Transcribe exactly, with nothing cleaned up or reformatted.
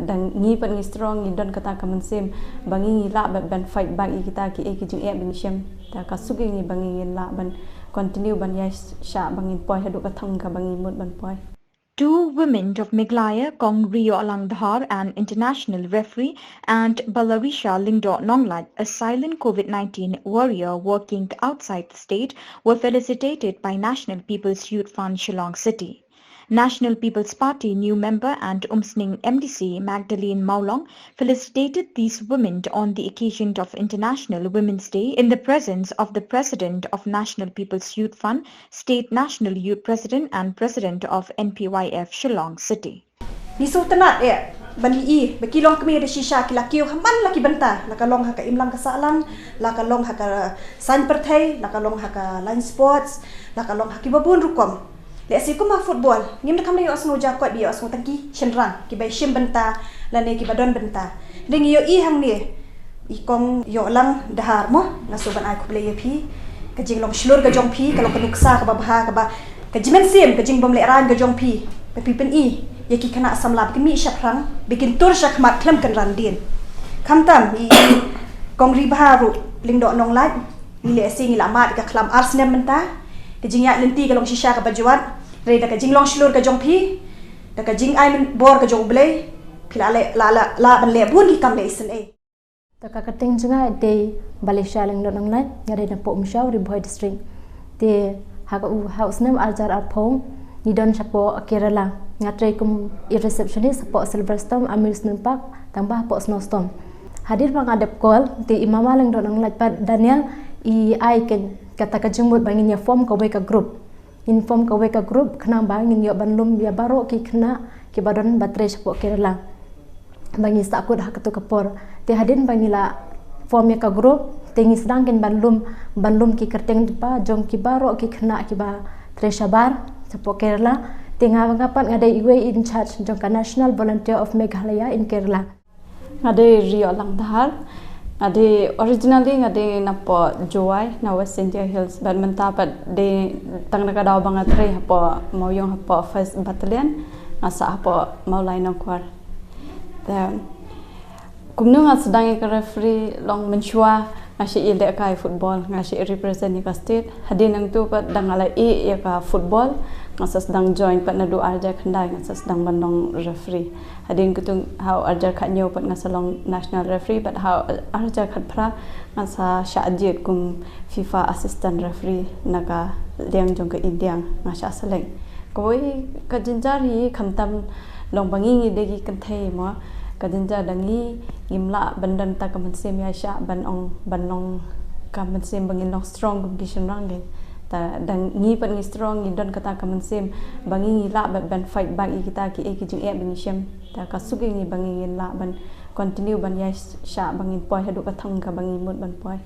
Dang ngi pat ngi strong, ngi don kata ka mynsiem ba ngi ngi lah ban, ban fight back ïa kita ki, eh, ki jingeh ba ngi shim. Ta ka suk ïa ngi ba ngi ngi lah ban continue ban ïai shah ba ngin poi haduh ka thong kaba ngi mut ban poi. Two women of Meghalaya, Kong Riyolang Dhar, an international referee, and Balarisha Lyngdoh Nonglait, a silent COVID nineteen warrior working outside the state, were felicitated by National People's Youth Front, Shillong City. National People's Party new member and Umsning M D C Magdalene Mawlong felicitated these women on the occasion of International Women's Day in the presence of the President of National People's Youth Front, State National Youth President and President of N P Y F Shillong City. Ngi sngewtynnat eh ban ïohi ba ki longkmie da shisha ki la kiew ha man la ki bynta, la ka long ha ka imlang ka sahlang, la ka long ha ka saiñ pyrthei, la ka long ha ka line sports, la ka long ha kiba bun rukom. Lehse kum ha football, ngim da kham da ïohsngew ja koit, ba ïohsngew tang ki shynrang kiba shim bynta lane kiba don bynta. Hynrei ngi ïohi hangne, i Kong Yolang Dahar mo, nga sngewbha ban ai khublei ïa phi. Ka jinglong shlur ka jong phi ka long ka nuksa kaba bha, kaba ka jingmynsiem, ka jingbymlehrain ka jong phi, ba phi pyni ïa ki khynnah samla ba kin mih shaphrang, ba kin tur shakhmat khlem kynran dien. Khamtam i Kong Ribha ruh Lyngdoh Nonglait, ngi lehse ngi la mad ka khlam ar snem mynta. Ka jingïaid lynti ka long shisha kaba jwat, hynrei da ka jinglong shlur ka jong phi, da ka jingai bor ka jong U Blei, phi la leh, la, la, la ban leh bun ki kam leh isynei. Ta ka kyrteng jong nga dei Balarisha Lyngdoh Nonglait, nga dei na Umshaw, Ri Bhoi District. Te ha ka u, ha u snem ar hajar arphew ngi don shapoh Kerala. Nga trei kum i receptionist hapoh Silverstone Amusement Park, tangba hapoh Snowstorm. Hadien ba nga dep call, te i Mama Lyngdoh Nonglait pat Daniel i ai kane kata ka jingmut ba ngin ïa form kawei ka group. Ngin form kawei ka group khnang ba ngin ïoh ban lum ïa baroh ki khynnah kiba don ba trei shapoh Kerala ba ngi sahkut ha kato ka por. Te hadien ba ngi la form ïa ka group, te ngi sdang kein ban lum, ban lum ki kyrteng kpa jong ki baroh ki khynnah kiba trei shabar shapoh Kerala. Te nga, nga pat nga dei iwei in charge jong ka National Volunteer of Meghalaya in Kerala. Nga dei Riyolang Dahar. Nga dei originally nga dei napoh Jowai, na West Jaiñtia Hills, bad mynta pat dei tang na ka daw ba nga trei hapoh Mawïong hapoh First Battalion, nga sah hapoh Mawlai Nongkwar. Te kumno nga sdang ïa ka referee? Long mynshuwa nga shu ïalehkai football, nga shu represent ïa ka state. Hadien nangto pat da nga la ïeh ïa ka football, nga sa sdang join pat naduh ar hajar khyndai, nga sa sdang ban long referee. Hadien kata ha u ar hajar khathynñiew pat nga sa long national referee, bad ha u ar hajar khatphra nga sa shah jied kum FIFA assistant referee na ka liang jong ka India, nga shah select. Kawei ka jynjar hi khamtam long ba ngi ngi dei ki kynthei mo. Ka jynjar da ngi ngim lah ban don ta ka mynsiem ïaishah ban ong, ban long ka mynsiem ba ngin long strong kum ki shynrang kein. Ta da ngi pat ngi strong, ngi don kata ka mynsiem ba ngi ngi lah ban, ban fight back ïa kita ki, eh, ki jingeh ba ngi shim. Ta ka suk ïa ngi ba ngi ngi lah ban continue ban ïaishah ba ngin poi haduh ka thong kaba ngi mut ban poi.